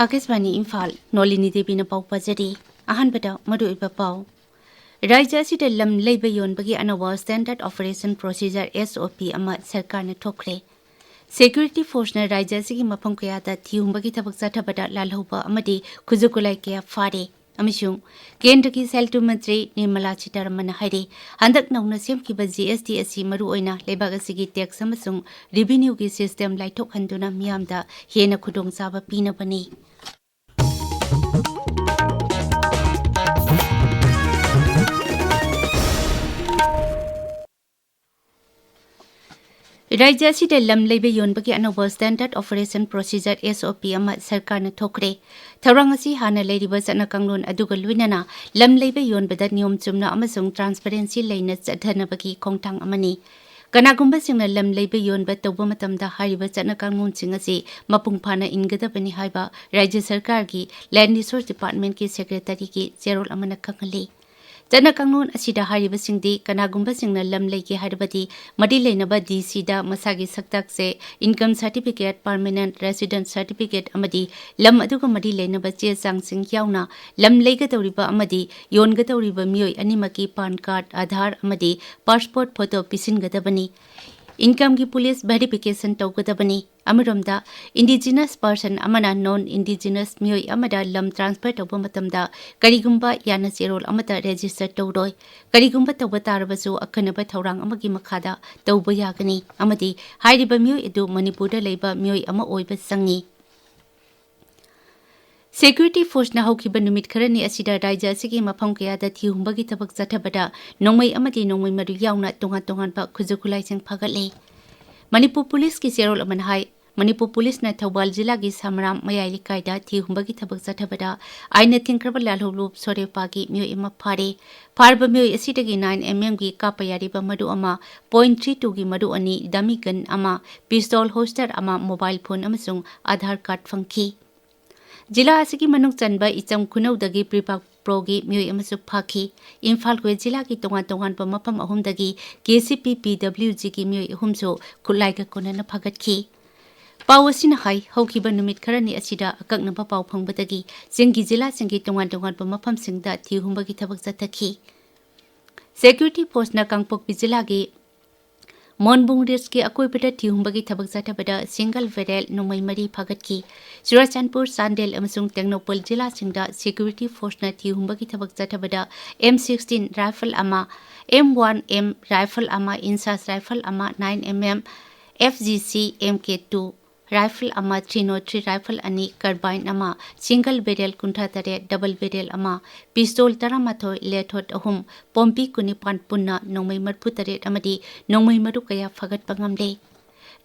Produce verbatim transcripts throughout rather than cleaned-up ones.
ꯑꯥꯀꯥꯁꯕꯥꯅꯤ ꯏꯝꯐꯥꯜ, ꯅꯣꯂꯤꯅꯤ ꯗꯦꯕꯤꯅ ꯄꯥꯎ ꯄꯥꯖꯔꯤ꯫ ꯑꯍꯥꯟꯕꯗ ꯃꯔꯨꯑꯣꯏꯕ ꯄꯥꯎ꯫ ꯔꯥꯖ꯭ꯌ ꯑꯁꯤꯗ ꯂꯝ ꯂꯩꯕ ꯌꯣꯟꯕꯒꯤ ꯑꯅꯧꯕ Standard Operation Procedure, S O P, ꯑꯃ ꯁꯔꯀꯥꯔꯅ ꯊꯣꯛꯈ꯭ꯔꯦ꯫ Security Forceꯅ ꯔꯥꯖ꯭ꯌ ꯑꯁꯤꯒꯤ ꯃꯐꯝ ꯀꯌꯥꯗ ꯊꯤꯍꯨꯝꯕꯒꯤ ꯊꯕꯛ ꯆꯠꯊꯕꯗ ꯂꯥꯜꯍꯧꯕ ꯑꯃꯗꯤ ꯈꯨꯠꯁꯨ ꯈꯨꯠꯂꯥꯏ ꯀꯌꯥ ꯐꯥꯔꯦ꯫ ꯑꯃꯁꯨꯡ ꯀꯦꯟꯗ꯭ꯔꯒꯤ ꯁꯦꯜ ꯊꯨꯝ ꯃꯟꯇ꯭ꯔꯤ ꯅꯤꯔꯃꯂꯥ ꯁꯤꯇꯥꯔꯥꯃꯟꯅ ꯍꯥꯏꯔꯤ, ꯍꯟꯗꯛ ꯅꯧꯅ ꯁꯦꯝꯈꯤꯕ G S T ꯑꯁꯤ ꯃꯔꯨꯑꯣꯏꯅ ꯂꯩꯕꯥꯛ ꯑꯁꯤꯒꯤ tax ꯑꯃꯁꯨꯡ revenueꯒꯤ system ꯂꯥꯏꯊꯣꯛꯍꯟꯗꯨꯅ ꯃꯤꯌꯥꯝꯗ ꯍꯦꯟꯅ ꯈꯨꯗꯣꯡꯆꯥꯕ ꯄꯤꯅꯕꯅꯤ꯫ ꯔꯥꯖ꯭ꯌ ꯑꯁꯤꯗ ꯂꯝ ꯂꯩꯕ ꯌꯣꯟꯕꯒꯤ ꯑꯅꯧꯕ Standard Operation Procedure, S O P, ꯑꯃ ꯁꯔꯀꯥꯔꯅ ꯊꯣꯛꯈ꯭ꯔꯦ꯫ ꯊꯧꯔꯥꯡ ꯑꯁꯤ ꯍꯥꯟꯅ ꯂꯩꯔꯤꯕ ꯆꯠꯅ ꯀꯥꯡꯂꯣꯟ ꯑꯗꯨꯒ ꯂꯣꯏꯅꯅ ꯂꯝ ꯂꯩꯕ ꯌꯣꯟꯕꯗ ꯅꯤꯌꯣꯝ ꯆꯨꯝꯅ ꯑꯃꯁꯨꯡ transparency ꯂꯩꯅ ꯆꯠꯊꯅꯕꯒꯤ ꯈꯣꯡꯊꯥꯡ ꯑꯃꯅꯤ꯫ ꯀꯅꯥꯒꯨꯝꯕꯁꯤꯡꯅ ꯂꯝ ꯂꯩꯕ ꯌꯣꯟꯕ ꯇꯧꯕ ꯃꯇꯝꯗ ꯍꯥꯏꯔꯤꯕ ꯆꯠꯅ ꯀꯥꯡꯂꯣꯟꯁꯤꯡ ꯑꯁꯤ ꯃꯄꯨꯡ ꯐꯥꯅ ꯏꯟꯒꯗꯕꯅꯤ ꯍꯥꯏꯕ ꯔꯥꯖ꯭ꯌ ꯁꯔꯀꯥꯔꯒꯤ Land Resource Departmentꯀꯤ Secretaryꯒꯤ ꯆꯦꯔꯣꯜ ꯑꯃꯅ ꯈꯪꯍꯜꯂꯤ꯫ ꯆꯠꯅ ꯀꯥꯡꯂꯣꯟ ꯑꯁꯤꯗ ꯍꯥꯏꯔꯤꯕꯁꯤꯡꯗꯤ ꯀꯅꯥꯒꯨꯝꯕꯁꯤꯡꯅ ꯂꯝ ꯂꯩꯒꯦ ꯍꯥꯏꯔꯕꯗꯤ ꯃꯔꯤ ꯂꯩꯅꯕ D Cꯗ ꯃꯁꯥꯒꯤ ꯁꯛꯇꯥꯛ ꯆꯦ, income certificate, permanent resident certificate ꯑꯃꯗꯤ ꯂꯝ ꯑꯗꯨꯒ ꯃꯔꯤ ꯂꯩꯅꯕ ꯆꯦ ꯆꯥꯡꯁꯤꯡ ꯌꯥꯎꯅ ꯂꯝ ꯂꯩꯒꯗꯧꯔꯤꯕ ꯑꯃꯗꯤ ꯌꯣꯟꯒꯗꯧꯔꯤꯕ ꯃꯤꯑꯣꯏ ꯑꯅꯤꯃꯛꯀꯤ PAN card, Aadhaar ꯑꯃꯗꯤ passport photo ꯄꯤꯁꯤꯟꯒꯗꯕꯅꯤ꯫ Incomeꯒꯤ police verification ꯇꯧꯒꯗꯕꯅꯤ꯫ ꯑꯃꯔꯣꯝꯗ, indigenous person ꯑꯃꯅ non indigenous ꯃꯤꯑꯣꯏ ꯑꯃꯗ ꯂꯝ transfer ꯇꯧꯕ ꯃꯇꯝꯗ ꯀꯔꯤꯒꯨꯝꯕ ꯌꯥꯅ ꯆꯦꯔꯣꯜ ꯑꯃꯠꯇ register ꯇꯧꯔꯣꯏ꯫ ꯀꯔꯤꯒꯨꯝꯕ ꯇꯧꯕ ꯇꯥꯔꯕꯁꯨ ꯑꯈꯟꯅꯕ ꯊꯧꯔꯥꯡ ꯑꯃꯒꯤ ꯃꯈꯥꯗ ꯇꯧꯕ ꯌꯥꯒꯅꯤ ꯑꯃꯗꯤ ꯍꯥꯏꯔꯤꯕ ꯃꯤꯑꯣꯏ ꯑꯗꯨ ꯃꯅꯤꯄꯨꯔꯗ ꯂꯩꯕ ꯃꯤꯑꯣꯏ ꯑꯃ ꯑꯣꯏꯕ ꯆꯪꯏ꯫ Security Forceꯅ ꯍꯧꯈꯤꯕ ꯅꯨꯃꯤꯠ ꯈꯔꯅꯤ ꯑꯁꯤꯗ ꯔꯥꯖ꯭ꯌ ꯑꯁꯤꯒꯤ ꯃꯐꯝ ꯀꯌꯥꯗ ꯊꯤꯍꯨꯝꯕꯒꯤ ꯊꯕꯛ ꯆꯠꯊꯕꯗ ꯅꯣꯡꯃꯩ ꯑꯃꯗꯤ ꯅꯣꯡꯃꯩ ꯃꯔꯨ ꯌꯥꯎꯅ ꯇꯣꯉꯥꯟ ꯇꯣꯉꯥꯟꯕ ꯈꯨꯠꯁꯨ ꯈꯨꯠꯂꯥꯏꯁꯤꯡ ꯐꯥꯒꯠꯂꯦ꯫ ꯃꯅꯤꯄꯨꯔ policeꯀꯤ ꯆꯦꯔꯣꯜ ꯑꯃꯅ ꯍꯥꯏ, ꯃꯅꯤꯄꯨꯔ policeꯅ ꯊꯧꯕꯥꯜ ꯖꯤꯂꯥꯒꯤ ꯁꯥꯃꯔꯥꯝ ꯃꯌꯥꯏ ꯂꯩꯀꯥꯏꯗ ꯊꯤꯍꯨꯝꯕꯒꯤ ꯊꯕꯛ ꯆꯠꯊꯕꯗ ꯑꯥꯏꯟꯅ ꯊꯤꯡꯈ꯭ꯔꯕ ꯂꯥꯜꯍꯧꯂꯨꯞ ꯁꯣꯔꯦꯄꯥꯒꯤ ꯃꯤꯑꯣꯏ ꯑꯃ ꯐꯥꯔꯦ꯫ ꯐꯥꯔꯕ ꯃꯤꯑꯣꯏ ꯑꯁꯤꯗꯒꯤ nine MM ꯒꯤ ꯀꯥꯞꯄ ꯌꯥꯔꯤꯕ ꯃꯔꯨ ꯑꯃ, point three two ꯒꯤ ꯃꯔꯨ ꯑꯅꯤ, dummy gun ꯑꯃ, pistol holster ꯑꯃ, mobile phone ꯑꯃꯁꯨꯡ Aadhaar card ꯐꯪꯈꯤ꯫ ꯖꯤꯂꯥ ꯑꯁꯤꯒꯤ ꯃꯅꯨꯡ ꯆꯟꯕ ꯏꯆꯝ ꯈꯨꯅꯧꯗꯒꯤ ꯄ꯭ꯔꯤꯄꯥꯛ ꯄ꯭ꯔꯣꯒꯤ ꯃꯤꯑꯣꯏ ꯑꯃꯁꯨ ꯐꯥꯈꯤ꯫ ꯏꯝꯐꯥꯜ ꯋꯦꯁ ꯖꯤꯂꯥꯒꯤ ꯇꯣꯉꯥꯟ ꯇꯣꯉꯥꯟꯕ ꯃꯐꯝ ꯑꯍꯨꯝꯗꯒꯤ KCP PWGꯒꯤ ꯃꯤꯑꯣꯏ ꯑꯍꯨꯝꯁꯨ ꯈꯨꯠꯂꯥꯏꯒ ꯀꯣꯟꯅꯅ ꯐꯥꯒꯠꯈꯤ꯫ ꯄꯥꯎ ꯑꯁꯤꯅ ꯍꯥꯏ, ꯍꯧꯈꯤꯕ ꯅꯨꯃꯤꯠ ꯈꯔꯅꯤ ꯑꯁꯤꯗ ꯑꯀꯛꯅꯕ ꯄꯥꯎ ꯐꯪꯕꯗꯒꯤ ꯆꯤꯡꯒꯤ ꯖꯤꯂꯥꯁꯤꯡꯒꯤ ꯇꯣꯉꯥꯟ ꯇꯣꯉꯥꯟꯕ ꯃꯐꯝꯁꯤꯡꯗ ꯊꯤ ꯍꯨꯝꯕꯒꯤ ꯊꯕꯛ ꯆꯠꯊꯈꯤ꯫ Security Force ꯅ ꯀꯥꯡꯄꯣꯛꯄꯤ ꯖꯤꯂꯥꯒꯤ ꯃꯣꯟꯕꯨꯡ ꯔꯦꯟꯖꯀꯤ ꯑꯀꯣꯏꯕꯗ ꯊꯤ ꯍꯨꯝꯕꯒꯤ ꯊꯕꯛ ꯆꯠꯊꯕꯗ single barrel ꯅꯣꯡꯃꯩ ꯃꯔꯤ ꯐꯥꯒꯠꯈꯤ꯫ ꯆꯨꯔꯥꯆꯥꯟꯄꯨꯔ, ꯆꯥꯟꯗꯦꯜ ꯑꯃꯁꯨꯡ ꯇꯦꯡꯅꯧꯄꯜ ꯖꯤꯂꯥꯁꯤꯡꯗ Security Force ꯅ ꯊꯤ ꯍꯨꯝꯕꯒꯤ ꯊꯕꯛ ꯆꯠꯊꯕꯗ M sixteen rifle ꯑꯃ, M one M rifle ꯑꯃ, INSAS rifle ꯑꯃ, nine MM, FGC, MK two rifle ꯑꯃ, three nought three rifle ꯑꯅꯤ, carbine ꯑꯃ, single barrel ꯀꯨꯟꯊ꯭ꯔꯥ ꯇꯔꯦꯠ, double barrel ꯑꯃ, pistol ꯇꯔꯥꯃꯥꯊꯣꯏ, ꯂꯦꯊꯣꯠ ꯑꯍꯨꯝ, ꯄꯣꯝꯄꯤ ꯀꯨꯟꯅꯤꯄꯥꯟ ꯄꯨꯟꯅ ꯅꯣꯡꯃꯩ ꯃꯔꯤꯐꯨ ꯇꯔꯦꯠ ꯑꯃꯗꯤ ꯅꯣꯡꯃꯩ ꯃꯔꯨ ꯀꯌꯥ ꯐꯥꯒꯠꯄ ꯉꯝꯂꯦ꯫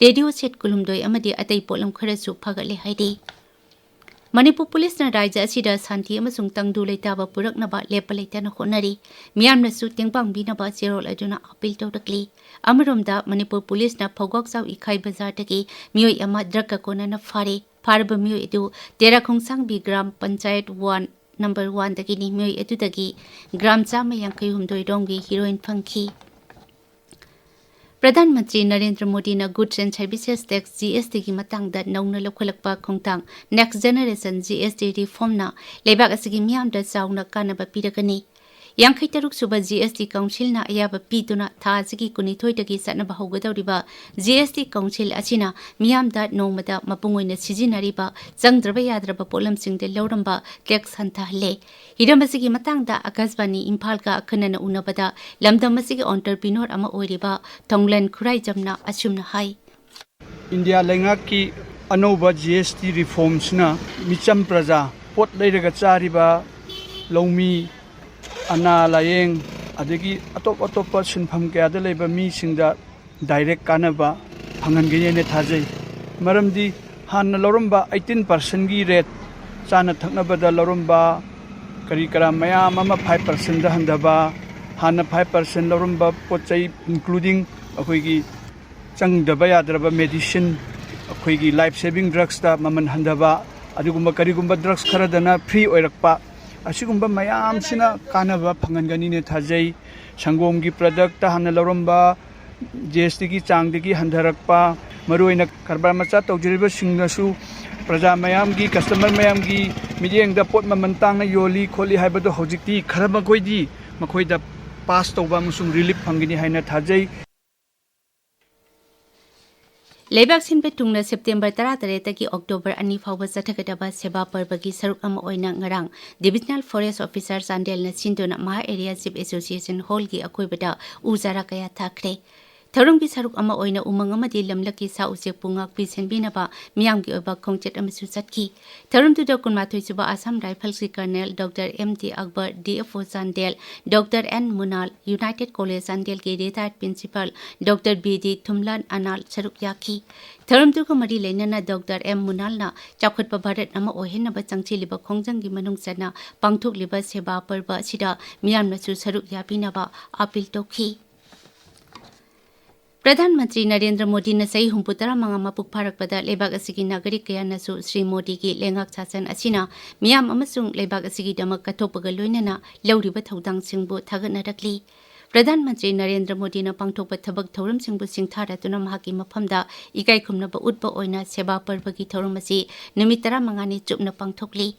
ꯔꯦꯗꯤꯑꯣ ꯁꯦꯠ ꯀꯨꯟꯍꯨꯝꯗꯣꯏ ꯑꯃꯗꯤ ꯑꯇꯩ ꯄꯣꯠꯂꯝ ꯈꯔꯁꯨ ꯐꯥꯒꯠꯂꯦ ꯍꯥꯏꯔꯤ꯫ ꯃꯅꯤꯄꯨꯔ ꯄꯨꯂꯤꯁꯅ ꯔꯥꯖ꯭ꯌ ꯑꯁꯤꯗ ꯁꯥꯟꯇꯤ ꯑꯃꯁꯨꯡ ꯇꯪꯗꯨ ꯂꯩꯇꯥꯕ ꯄꯨꯔꯛꯅꯕ ꯂꯦꯞꯄ ꯂꯩꯇꯅ ꯍꯣꯠꯅꯔꯤ꯫ ꯃꯤꯌꯥꯝꯅꯁꯨ ꯇꯦꯡꯕꯥꯡꯕꯤꯅꯕ ꯆꯦꯔꯣꯜ ꯑꯗꯨꯅ ꯑꯄꯤꯜ ꯇꯧꯔꯛꯂꯤ꯫ ꯑꯃꯔꯣꯝꯗ, ꯃꯅꯤꯄꯨꯔ ꯄꯨꯂꯤꯁꯅ ꯐꯧꯒꯥꯛꯆꯥꯎ ꯏꯈꯥꯏ ꯕꯖꯥꯔꯗꯒꯤ ꯃꯤꯑꯣꯏ ꯑꯃ ꯗ꯭ꯔꯒꯀ ꯀꯣꯟꯅꯅ ꯐꯥꯔꯦ꯫ ꯐꯥꯔꯕ ꯃꯤꯑꯣꯏ ꯑꯗꯨ ꯇꯦꯔꯥ ꯈꯣꯡꯁꯥꯡꯕꯤ ꯒ꯭ꯔꯥꯝ ꯄꯟꯆꯥꯌꯠ ꯋꯥꯟ ꯅꯝꯕꯔ ꯋꯥꯟꯗꯒꯤꯅꯤ꯫ ꯃꯤꯑꯣꯏ ꯑꯗꯨꯗꯒꯤ ꯒ꯭ꯔꯥꯝ ꯆꯥꯝꯃ ꯌꯥꯡꯈꯩ ꯍꯨꯝꯗꯣꯏ ꯔꯣꯝꯒꯤ ꯍꯤꯔꯣꯏꯟ ꯐꯪꯈꯤ꯫ ꯄ꯭ꯔꯙꯥꯟ ꯃꯟꯇ꯭ꯔꯤ ꯅꯔꯦꯟꯗ꯭ꯔ ꯃꯣꯗꯤꯅ Goods and Services Tax, GST ꯒꯤ ꯃꯇꯥꯡꯗ ꯅꯧꯅ ꯂꯧꯈꯠꯂꯛꯄ ꯈꯣꯡꯊꯥꯡ Next Generation GST Reform ꯅ ꯂꯩꯕꯥꯛ ꯑꯁꯤꯒꯤ ꯃꯤꯌꯥꯝꯗ ꯆꯥꯎꯅ ꯀꯥꯟꯅꯕ ꯄꯤꯔꯒꯅꯤ꯫ ꯌꯥꯡꯈꯩ ꯇꯔꯨꯛ ꯁꯨꯕ GST Council ꯅ ꯑꯌꯥꯕ ꯄꯤꯗꯨꯅ ꯊꯥ ꯑꯁꯤꯒꯤ ꯀꯨꯟꯅꯤꯊꯣꯏꯗꯒꯤ ꯆꯠꯅꯕ ꯍꯧꯒꯗꯧꯔꯤꯕ GST Council ꯑꯁꯤꯅ ꯃꯤꯌꯥꯝꯗ ꯅꯣꯡꯃꯗ ꯃꯄꯨꯡ ꯑꯣꯏꯅ ꯁꯤꯖꯤꯟꯅꯔꯤꯕ ꯆꯪꯗ꯭ꯔꯕ ꯌꯥꯗ꯭ꯔꯕ ꯄꯣꯠꯂꯝꯁꯤꯡꯗ ꯂꯧꯔꯝꯕ tax ꯍꯟꯊꯍꯜꯂꯦ꯫ ꯍꯤꯔꯝ ꯑꯁꯤꯒꯤ ꯃꯇꯥꯡꯗ ꯑꯀꯥꯁꯕꯥꯅꯤ ꯏꯝꯐꯥꯜꯒ ꯑꯈꯟꯅꯅ ꯎꯅꯕꯗ ꯂꯝꯗꯝ ꯑꯁꯤꯒꯤ entrepreneur ꯑꯃ ꯑꯣꯏꯔꯤꯕ ꯊꯣꯡꯂꯦꯟ ꯈꯨꯔꯥꯏꯖꯝꯅ ꯑꯁꯨꯝꯅ ꯍꯥꯏ꯫ ꯏꯟꯗꯤꯌꯥ ꯂꯩꯉꯥꯛꯀꯤ ꯑꯅꯧꯕ GST reform ꯁꯤꯅ ꯃꯤꯆꯝ ꯄ꯭ꯔꯖꯥ, ꯄꯣꯠ ꯂꯩꯔꯒ ꯆꯥꯔꯤꯕ ꯂꯧꯃꯤ, ꯑꯅꯥ ꯂꯥꯌꯦꯡ, ꯑꯗꯒꯤ ꯑꯇꯣꯞ ꯑꯇꯣꯞꯄ ꯁꯤꯟꯐꯝ ꯀꯌꯥꯗ ꯂꯩꯕ ꯃꯤꯁꯤꯡꯗ direct ꯀꯥꯟꯅꯕ ꯐꯪꯍꯟꯒꯅꯤ ꯍꯥꯏꯅ ꯊꯥꯖꯩ꯫ ꯃꯔꯝꯗꯤ ꯍꯥꯟꯅ ꯂꯧꯔꯝꯕ eighteen percent ꯒꯤ rate, ꯆꯥꯅ ꯊꯛꯅꯕꯗ ꯂꯧꯔꯝꯕ ꯀꯔꯤ ꯀꯔꯥ ꯃꯌꯥꯝ ꯑꯃ five percent ꯗ ꯍꯟꯊꯕ, ꯍꯥꯟꯅ five percent ꯂꯧꯔꯝꯕ ꯄꯣꯠ ꯆꯩ, including ꯑꯩꯈꯣꯏꯒꯤ ꯆꯪꯗꯕ ꯌꯥꯗ꯭ꯔꯕ medicine, ꯑꯩꯈꯣꯏꯒꯤ life saving drugs ꯇ ꯃꯃꯜ ꯍꯟꯊꯕ, ꯑꯗꯨꯒꯨꯝꯕ ꯀꯔꯤꯒꯨꯝꯕ drugs ꯈꯔꯗꯅ free ꯑꯣꯏꯔꯛꯄ, ꯑꯁꯤꯒꯨꯝꯕ ꯃꯌꯥꯝꯁꯤꯅ ꯀꯥꯟꯅꯕ ꯐꯪꯍꯟꯒꯅꯤꯅ ꯊꯥꯖꯩ꯫ ꯁꯪꯒꯣꯝꯒꯤ product ꯇ ꯍꯥꯟꯅ ꯂꯧꯔꯝꯕ GST ꯒꯤ ꯆꯥꯡꯗꯒꯤ ꯍꯟꯊꯔꯛꯄ, ꯃꯔꯨꯑꯣꯏꯅ ꯀꯔꯕꯥꯔ ꯃꯆꯥ ꯇꯧꯖꯔꯤꯕꯁꯤꯡꯅꯁꯨ ꯄ꯭ꯔꯖꯥ ꯃꯌꯥꯝꯒꯤ, ꯀꯁꯇꯃꯔ ꯃꯌꯥꯝꯒꯤ ꯃꯤꯠꯌꯦꯡꯗ ꯄꯣꯠ ꯃꯃꯜ ꯇꯥꯡꯅ ꯌꯣꯜꯂꯤ ꯈꯣꯠꯂꯤ ꯍꯥꯏꯕꯗꯣ ꯍꯧꯖꯤꯛꯇꯤ ꯈꯔ ꯃꯈꯣꯏꯗꯤ ꯃꯈꯣꯏꯗ ꯄꯥꯁ ꯇꯧꯕ ꯑꯃꯁꯨꯡ ꯔꯤꯂꯤꯐ ꯐꯪꯒꯅꯤ ꯍꯥꯏꯅ ꯊꯥꯖꯩ꯫ ꯂꯩꯕꯥꯛ ꯁꯤꯟꯕ ꯊꯨꯡꯅ ꯁꯦꯞꯇꯦꯝꯕꯔ ꯇꯔꯥꯇꯔꯦꯠꯇꯒꯤ ꯑꯣꯛꯇꯣꯕꯔ ꯑꯅꯤ ꯐꯥꯎꯕ ꯆꯠꯊꯒꯗꯕ ꯁꯦꯕꯥ ꯄꯔꯕꯒꯤ ꯁꯔꯨꯛ ꯑꯃ ꯑꯣꯏꯅ ꯉꯔꯥꯡ Divisional Forest Officer ꯆꯥꯟꯗꯦꯜꯅ ꯁꯤꯟꯗꯨꯅ ꯃꯍꯥ ꯑꯦꯔꯤꯌꯥ ꯆꯤꯐ ꯑꯦꯁꯣꯁꯤꯌꯦꯁꯟ ꯍꯣꯜꯒꯤ ꯑꯀꯣꯏꯕꯗ ꯎ ꯆꯥꯔꯥ ꯀꯌꯥ ꯊꯥꯈ꯭ꯔꯦ꯫ ꯊꯧꯔꯝꯒꯤ ꯁꯔꯨꯛ ꯑꯃ ꯑꯣꯏꯅ ꯎꯃꯪ ꯑꯃꯗꯤ ꯂꯝꯂꯛꯀꯤ ꯁꯥ ꯎꯆꯦꯛꯄꯨ ꯉꯥꯛꯄꯤ ꯁꯦꯟꯕꯤꯅꯕ ꯃꯤꯌꯥꯝꯒꯤ ꯑꯣꯏꯕ ꯈꯣꯡꯆꯠ ꯑꯃꯁꯨ ꯆꯠꯈꯤ꯫ ꯊꯧꯔꯝꯗꯨꯗ ꯀꯨꯟꯃꯥꯊꯣꯏ ꯁꯨꯕ ꯑꯁꯥꯝ ꯔꯥꯏꯐꯜꯁꯀꯤ colonel doctor M D Akbar, D F O Chandel, doctor N Munal, United College ꯆꯥꯟꯗꯦꯜꯒꯤ retired principal doctor B D Thumlan Anal ꯁꯔꯨꯛ ꯌꯥꯈꯤ꯫ ꯊꯧꯔꯝꯗꯨꯒ ꯃꯔꯤ ꯂꯩꯅꯅ ꯗꯣꯛꯇꯔ ꯑꯦꯝ ꯃꯨꯅꯥꯜꯅ ꯆꯥꯎꯈꯠꯄ ꯚꯥꯔꯠ ꯑꯃ ꯑꯣꯏꯍꯟꯅꯕ ꯆꯪꯁꯤꯜꯂꯤꯕ ꯈꯣꯡꯖꯪꯒꯤ ꯃꯅꯨꯡ ꯆꯟꯅ ꯄꯥꯡꯊꯣꯛꯂꯤꯕ ꯁꯦꯕꯥ ꯄꯔꯕ ꯑꯁꯤꯗ ꯃꯤꯌꯥꯝꯅꯁꯨ ꯁꯔꯨꯛ ꯌꯥꯕꯤꯅꯕ ꯑꯥꯄꯤꯜ ꯇꯧꯈꯤ꯫ ꯄ꯭ꯔꯙꯥꯟ ꯃꯟꯇ꯭ꯔꯤ ꯅꯔꯦꯟꯗ꯭ꯔ ꯃꯣꯗꯤꯅ ꯆꯍꯤ ꯍꯨꯝꯐꯨ ꯇꯔꯥꯃꯉꯥ ꯃꯄꯨꯡ ꯐꯥꯔꯛꯄꯗ ꯂꯩꯕꯥꯛ ꯑꯁꯤꯒꯤ ꯅꯥꯒꯔꯤꯛ ꯀꯌꯥꯅꯁꯨ ꯁ꯭ꯔꯤ ꯃꯣꯗꯤꯒꯤ ꯂꯩꯉꯥꯛ ꯁꯥꯁꯟ ꯑꯁꯤꯅ ꯃꯤꯌꯥꯝ ꯑꯃꯁꯨꯡ ꯂꯩꯕꯥꯛ ꯑꯁꯤꯒꯤꯗꯃꯛ ꯀꯠꯊꯣꯛꯄꯒ ꯂꯣꯏꯅꯅ ꯂꯧꯔꯤꯕ ꯊꯧꯗꯥꯡꯁꯤꯡꯕꯨ ꯊꯥꯒꯠꯅꯔꯛꯂꯤ꯫ ꯄ꯭ꯔꯙꯥꯟ ꯃꯟꯇ꯭ꯔꯤ ꯅꯔꯦꯟꯗ꯭ꯔ ꯃꯣꯗꯤꯅ ꯄꯥꯡꯊꯣꯛꯄ ꯊꯕꯛ ꯊꯧꯔꯝꯁꯤꯡꯕꯨ ꯁꯤꯡꯊꯥꯔꯗꯨꯅ ꯃꯍꯥꯛꯀꯤ ꯃꯐꯝꯗ ꯏꯀꯥꯏ ꯈꯨꯝꯅꯕ ꯎꯠꯄ ꯑꯣꯏꯅ ꯁꯦꯕꯥ ꯄꯔꯕꯒꯤ ꯊꯧꯔꯝ ꯑꯁꯤ ꯅꯨꯃꯤꯠ ꯇꯔꯥꯃꯉꯥꯅꯤ ꯆꯨꯞꯅ ꯄꯥꯡꯊꯣꯛꯂꯤ꯫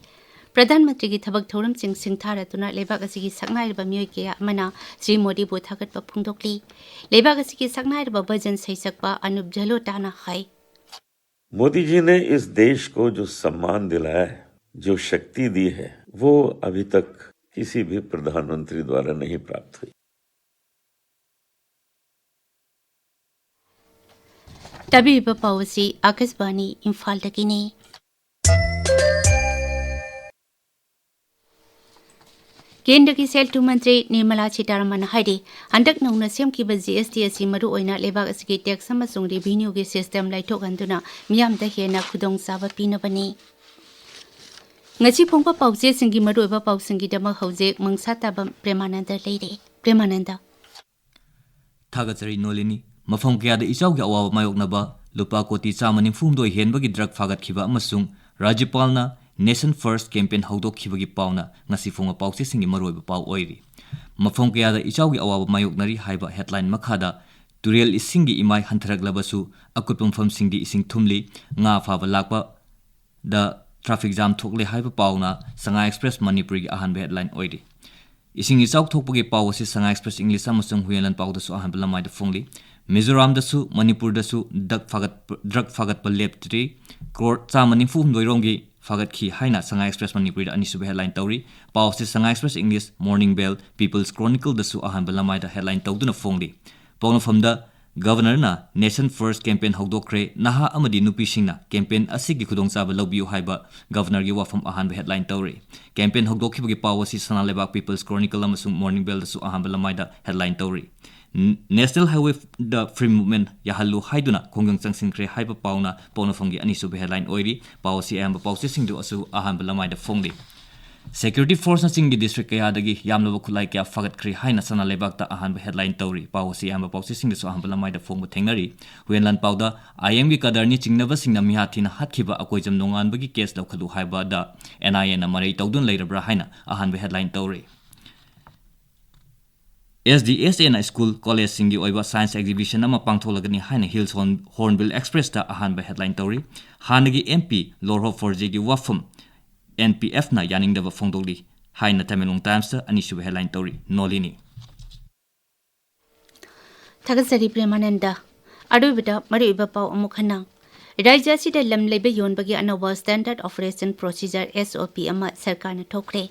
ꯄ꯭ꯔꯙꯥꯟ ꯃꯟꯇ꯭ꯔꯤꯒꯤ ꯊꯕꯛ ꯊꯧꯔꯝꯁꯤꯡ ꯁꯤꯡꯊꯥꯔꯗꯨꯅ ꯂꯩꯕꯥꯛ ꯑꯁꯤꯒꯤ ꯁꯛꯅꯥꯏꯔꯕ ꯃꯤꯑꯣꯏ ꯀꯌꯥ ꯑꯃꯅ ꯁ꯭ꯔꯤ ꯃꯣꯗꯤꯕꯨ ꯊꯥꯒꯠꯄ ꯐꯣꯡꯗꯣꯛꯂꯤ꯫ ꯂꯩꯕꯥꯛ ꯑꯁꯤꯒꯤ ꯁꯛꯅꯥꯏꯔꯕ ꯚꯖꯟ ꯁꯩꯁꯛꯄ ꯑꯅꯨꯞ ꯖꯂꯣꯇꯥꯅ ꯍꯥꯏ, मोदी जी ने इस देश को जो सम्मान दिलाया है, जो शक्ति दी है, वो अभी तक किसी भी प्रधानमंत्री द्वारा नहीं प्राप्त हुई। ꯇꯥꯕꯤꯔꯤꯕ ꯄꯥꯎ ꯑꯁꯤ ꯑꯥꯀꯥꯁꯕꯥꯅꯤ ꯏꯝꯐꯥꯜꯗꯒꯤꯅꯤ꯫ ꯀꯦꯟꯗ꯭ꯔꯒꯤ ꯁꯦꯜ ꯊꯨꯝ ꯃꯟꯇ꯭ꯔꯤ ꯅꯤꯔꯃꯂꯥ ꯁꯤꯇꯥꯔꯥꯃꯟꯅ ꯍꯥꯏꯔꯤ, ꯍꯟꯗꯛ ꯅꯧꯅ ꯁꯦꯝꯈꯤꯕ ꯖꯤ ꯑꯦꯁ ꯇꯤ ꯑꯁꯤ ꯃꯔꯨꯑꯣꯏꯅ ꯂꯩꯕꯥꯛ ꯑꯁꯤꯒꯤ ꯇꯦꯛꯁ ꯑꯃꯁꯨꯡ ꯔꯦꯚꯤꯅ꯭ꯌꯨꯒꯤ ꯁꯤꯁꯇꯦꯝ ꯂꯥꯏꯊꯣꯛꯍꯟꯗꯨꯅ ꯃꯤꯌꯥꯝꯗ ꯍꯦꯟꯅ ꯈꯨꯗꯣꯡꯆꯥꯕ ꯄꯤꯅꯕꯅꯤ꯫ ꯉꯁꯤ ꯐꯣꯡꯕ ꯄꯥꯎꯆꯦꯁꯤꯡꯒꯤ ꯃꯔꯨꯑꯣꯏꯕ ꯄꯥꯎꯁꯤꯡꯒꯤꯗꯃꯛ ꯍꯧꯖꯤꯛ ꯃꯪꯁꯥ ꯇꯥꯕꯝ ꯄ꯭ꯔꯦꯃꯥꯅꯟꯗ ꯂꯩꯔꯦ꯫ ꯄ꯭ꯔꯦꯃꯥꯅꯟꯗ꯫ ꯊꯥꯒꯠꯆꯔꯤ ꯅꯣꯂꯤꯅꯤ꯫ ꯃꯐꯝ ꯀꯌꯥꯗ ꯏꯆꯥꯎꯒꯤ ꯑꯋꯥꯕ ꯃꯥꯌꯣꯛꯅꯕ ꯂꯨꯄꯥ ꯀꯣꯇꯤ ꯆꯥꯝꯃ ꯅꯤꯐꯨ ꯍꯨꯝꯗꯣꯏ ꯍꯦꯟꯕꯒꯤ ꯗ꯭ꯔꯒ ꯐꯥꯒꯠꯈꯤꯕ ꯑꯃꯁꯨꯡ ꯔꯥꯖ꯭ꯌꯄꯥꯜꯅ Nation First campaign ꯍꯧꯗꯣꯛꯈꯤꯕꯒꯤ ꯄꯥꯎꯅ ꯉꯁꯤ ꯐꯣꯡꯕ ꯄꯥꯎꯆꯦꯁꯤꯡꯒꯤ ꯃꯔꯨꯑꯣꯏꯕ ꯄꯥꯎ ꯑꯣꯏꯔꯤ꯫ ꯃꯐꯝ ꯀꯌꯥꯗ ꯏꯆꯥꯎꯒꯤ ꯑꯋꯥꯕ ꯃꯥꯌꯣꯛꯅꯔꯤ ꯍꯥꯏꯕ ꯍꯦꯗꯂꯥꯏꯟ ꯃꯈꯥꯗ ꯇꯨꯔꯦꯜ ꯏꯁꯤꯡꯒꯤ ꯏꯃꯥꯏ ꯍꯟꯊꯔꯛꯂꯕꯁꯨ ꯑꯀꯨꯠꯄ ꯃꯐꯝꯁꯤꯡꯗꯤ ꯏꯁꯤꯡ ꯊꯨꯝꯂꯤ꯫ ꯉꯥ ꯐꯥꯕ ꯂꯥꯛꯄꯗ traffic jam ꯊꯣꯛꯂꯦ ꯍꯥꯏꯕ ꯄꯥꯎꯅ Sangha Express ꯃꯅꯤꯄꯨꯔꯒꯤ ꯑꯍꯥꯟꯕ headline ꯑꯣꯏꯔꯤ꯫ ꯏꯁꯤꯡ ꯏꯆꯥꯎ ꯊꯣꯛꯄꯒꯤ ꯄꯥꯎ ꯑꯁꯤ Sangha Express English ꯑꯃꯁꯨꯡ ꯍꯨꯌꯦꯟ ꯂꯥꯟꯄꯥꯎꯗꯁꯨ ꯑꯍꯥꯟꯕ ꯂꯃꯥꯏꯗ ꯐꯣꯡꯂꯤ꯫ ꯃꯤꯖꯣꯔꯥꯝꯗꯁꯨ ꯃꯅꯤꯄꯨꯔꯗꯁꯨ drug ꯐꯥꯒꯠꯄ, drug ꯐꯥꯒꯠꯄ ꯂꯦꯞꯇ꯭ꯔꯤ꯫ ꯀ꯭ꯔꯣꯔ ꯆꯥꯝꯃ ꯅꯤꯐꯨ ꯍꯨꯝꯗꯣꯏ ꯔꯣꯝꯒꯤ ꯐꯥꯒꯠꯈꯤ ꯍꯥꯏꯅ Sangha Express ꯃꯅꯤꯄꯨꯔꯤꯗ ꯑꯅꯤꯁꯨꯕ headline ꯇꯧꯔꯤ꯫ ꯄꯥꯎ ꯑꯁꯤ Sangha Express English, Morning Bell, People's Chronicleꯗꯁꯨ ꯑꯍꯥꯟꯕ ꯂꯃꯥꯏꯗ headline ꯇꯧꯗꯨꯅ ꯐꯣꯡꯂꯤ꯫ ꯄꯥꯎꯅꯐꯝꯗ Governorꯅ Nation First campaign ꯍꯧꯗꯣꯛꯈ꯭ꯔꯦ, ꯅꯍꯥ ꯑꯃꯗꯤ ꯅꯨꯄꯤꯁꯤꯡꯅ campaign ꯑꯁꯤꯒꯤ ꯈꯨꯗꯣꯡꯆꯥꯕ ꯂꯧꯕꯤꯌꯨ ꯍꯥꯏꯕ Governorꯒꯤ ꯋꯥꯐꯝ ꯑꯍꯥꯟꯕ headline ꯇꯧꯔꯤ꯫ Campaign ꯍꯧꯗꯣꯛꯈꯤꯕꯒꯤ ꯄꯥꯎ ꯑꯁꯤ ꯁꯅꯥ ꯂꯩꯕꯥꯛ People's Chronicle ꯑꯃꯁꯨꯡ Morning Bellꯗꯁꯨ ꯑꯍꯥꯟꯕ ꯂꯃꯥꯏꯗ headline ꯇꯧꯔꯤ꯫ N-, National Highwayꯗ free movement ꯌꯥꯍꯜꯂꯨ ꯍꯥꯏꯗꯨꯅ ꯈꯣꯡꯖꯪ ꯆꯪꯁꯤꯟꯈ꯭ꯔꯦ ꯍꯥꯏꯕ ꯄꯥꯎꯅ ꯄꯥꯎꯅꯐꯝꯒꯤ ꯑꯅꯤꯁꯨꯕ headline ꯑꯣꯏꯔꯤ꯫ ꯄꯥꯎ ꯑꯁꯤ ꯑꯌꯥꯝꯕ ꯄꯥꯎꯆꯦꯁꯤꯡꯗꯁꯨ ꯑꯍꯥꯟꯕ ꯂꯃꯥꯏꯗ ꯐꯣꯡꯂꯤ꯫ Security forceꯅ ꯆꯤꯡꯒꯤ district ꯀꯌꯥꯗꯒꯤ ꯌꯥꯝꯂꯕ ꯈꯨꯠꯂꯥꯏ ꯀꯌꯥ ꯐꯥꯒꯠꯈ꯭ꯔꯦ ꯍꯥꯏꯅ ꯁꯅꯥ ꯂꯩꯕꯥꯛꯇ ꯑꯍꯥꯟꯕ headline ꯇꯧꯔꯤ꯫ ꯄꯥꯎ ꯑꯁꯤ ꯑꯌꯥꯝꯕ ꯄꯥꯎꯆꯦꯁꯤꯡꯗꯁꯨ ꯑꯍꯥꯟꯕ ꯂꯃꯥꯏꯗ ꯐꯣꯡꯕ ꯊꯦꯡꯅꯔꯤ꯫ ꯍꯨꯌꯦꯟ ꯂꯥꯟꯄꯥꯎꯗ IMꯒꯤ ꯀꯗꯔꯅꯤ ꯆꯤꯡꯅꯕꯁꯤꯡꯅ ꯃꯤꯍꯥꯠ ꯊꯤꯅ ꯍꯥꯠꯈꯤꯕ ꯑꯀꯣꯏꯖꯝ ꯅꯣꯡꯉꯥꯟꯕꯒꯤ case ꯂꯧꯈꯠꯂꯨ ꯍꯥꯏꯕꯗ NIAꯅ ꯃꯔꯩ ꯇꯧꯗꯨꯅ ꯂꯩꯔꯕ꯭ꯔꯥ ꯍꯥꯏꯅ ꯑꯍꯥꯟꯕ headline ꯇꯧꯔꯤ꯫ SDSAꯅ school, collegeꯁꯤꯡꯒꯤ ꯑꯣꯏꯕ science exhibition ꯑꯃ ꯄꯥꯡꯊꯣꯛꯂꯒꯅꯤ ꯍꯥꯏꯅ Hills Horn-, Hornbill Expressꯇ ꯑꯍꯥꯟꯕ headline ꯇꯧꯔꯤ꯫ ꯍꯥꯟꯅꯒꯤ MP Lorho Forzeꯒꯤ ꯋꯥꯐꯝ NPFꯅ ꯌꯥꯅꯤꯡꯗꯕ ꯐꯣꯡꯗꯣꯛꯂꯤ ꯍꯥꯏꯅ Tamenglong Timesꯇ ꯑꯅꯤꯁꯨꯕ headline ꯇꯧꯔꯤ꯫ ꯅꯣꯂꯤꯅꯤ꯫ ꯊꯥꯒꯠꯆꯔꯤ ꯄ꯭ꯔꯦꯃꯥꯅꯟꯗ꯫ ꯑꯔꯣꯏꯕꯗ ꯃꯔꯨꯑꯣꯏꯕ ꯄꯥꯎ ꯑꯃꯨꯛ ꯍꯟꯅ꯫ ꯔꯥꯖ꯭ꯌ ꯑꯁꯤꯗ ꯂꯝ ꯂꯩꯕ ꯌꯣꯟꯕꯒꯤ ꯑꯅꯧꯕ Standard Operation Procedure, SOP, ꯑꯃ ꯁꯔꯀꯥꯔꯅ ꯊꯣꯛꯈ꯭ꯔꯦ꯫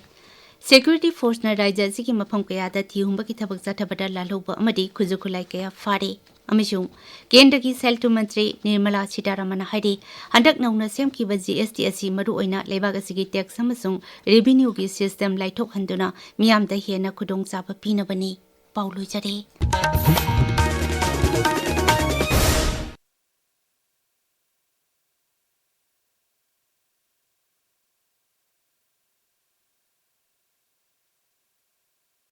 Security forceꯅ ꯔꯥꯖ꯭ꯌ ꯑꯁꯤꯒꯤ ꯃꯐꯝ ꯀꯌꯥꯗ ꯊꯤꯍꯨꯝꯕꯒꯤ ꯊꯕꯛ ꯆꯠꯊꯕꯗ ꯂꯥꯜꯍꯧꯕ ꯑꯃꯗꯤ ꯈꯨꯠꯁꯨ ꯈꯨꯠꯂꯥꯏ ꯀꯌꯥ ꯐꯥꯔꯦ꯫ ꯑꯃꯁꯨꯡ ꯀꯦꯟꯗ꯭ꯔꯒꯤ ꯁꯦꯜ ꯊꯨꯝ ꯃꯟꯇ꯭ꯔꯤ ꯅꯤꯔꯃꯂꯥ ꯁꯤꯇꯥꯔꯥꯃꯟꯅ ꯍꯥꯏꯔꯤ, ꯍꯟꯗꯛ ꯅꯧꯅ ꯁꯦꯝꯈꯤꯕ GST ꯑꯁꯤ ꯃꯔꯨꯑꯣꯏꯅ ꯂꯩꯕꯥꯛ ꯑꯁꯤꯒꯤ tax ꯑꯃꯁꯨꯡ revenueꯒꯤ system ꯂꯥꯏꯊꯣꯛꯍꯟꯗꯨꯅ ꯃꯤꯌꯥꯝꯗ ꯍꯦꯟꯅ ꯈꯨꯗꯣꯡꯆꯥꯕ ꯄꯤꯅꯕꯅꯤ꯫ ꯄꯥꯎ ꯂꯣꯏꯖꯔꯦ꯫